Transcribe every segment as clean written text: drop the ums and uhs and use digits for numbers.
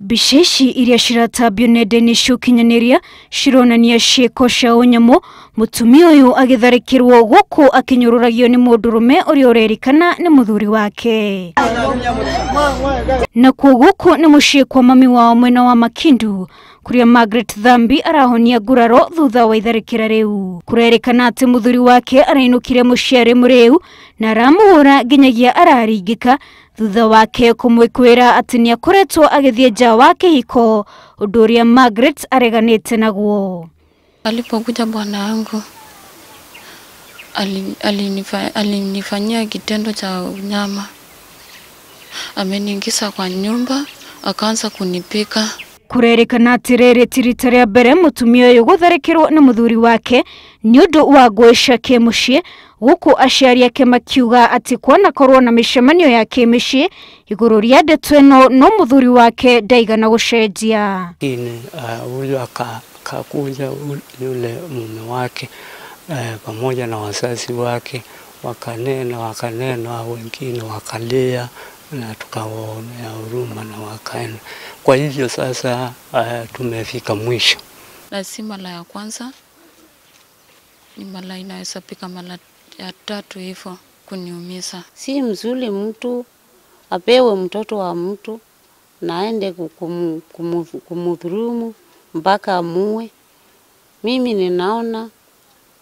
Mbica ici iria ciratambio nenda-inĩ cia ũkinyanĩria cironania ciĩko cia ũnyamũ, mũtumia ũyũ agĩtharĩkĩrwo gũkũ akĩnyũrũragio nĩ mũndũrũme ũrĩa ũrerĩkana nĩ mũthuri wake. Nakuo gũkũ nĩ mũciĩ kwa mami wao mwena wa Makindu kũrĩa Margaret Thambi arahonia nguraro thutha wa itharĩkĩra rĩu. Kũrerĩkana atĩ mũthuri wake arainũkire mũciĩ arĩ mũrĩu na aramũhũra nginyagia araringĩka thutha wake kũmwĩkwĩra atĩ nĩ akoretwo agĩthiĩ nja wa kĩhiko, ũndũ ũrĩa Margaret areganĩte naguo. Alipokuja bwana yangu alinifanyia kitendo cha unyama, ameniingiza kwa nyumba akaanza kunipika. Kũrerĩkana atĩ rĩrĩ ti rita rĩa mbere mũtumia ũyũ gũtharĩkĩrwo nĩ mũthuri wake nĩ ũndũ wa ngũĩ cia kĩmũciĩ, gũkũ aciari ake makiuga atĩ kwanakorwo na mĩcemanio ya kĩmĩciĩ igũrũ rĩa ndeto ĩno, no mũthuri wake ndaigana gũcenjia. Lakini huyu akakuja yule mume wake pamoja na wazazi wake, wakanena wakanena, wengine wakalia na tukawaonea huruma na wakaenda. Kwa hivyo sasa tumefika mwisho. Na si mara ya kwanza, ni mara inahesabika mara ya tatu hivyo kuniumiza. Si mzuri mtu apewe mtoto wa mtu na aende kumudhulumu mpaka amue. Mimi ninaona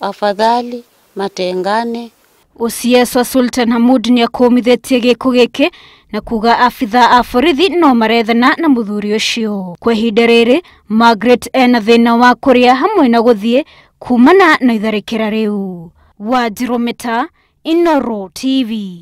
afadhali matengane. OCS wa Sultan Hamud nĩ akũmithĩtie gĩko gĩkĩ na kuga abithaa a borithi no marethana na mũthuri ũcio. Kwa ihinda rĩrĩ Margaret ena thĩna wa kũrĩa hamwe na gũthiĩ kumana na itharĩkĩra rĩu. Wanjirũ Mĩta, Inooro TV.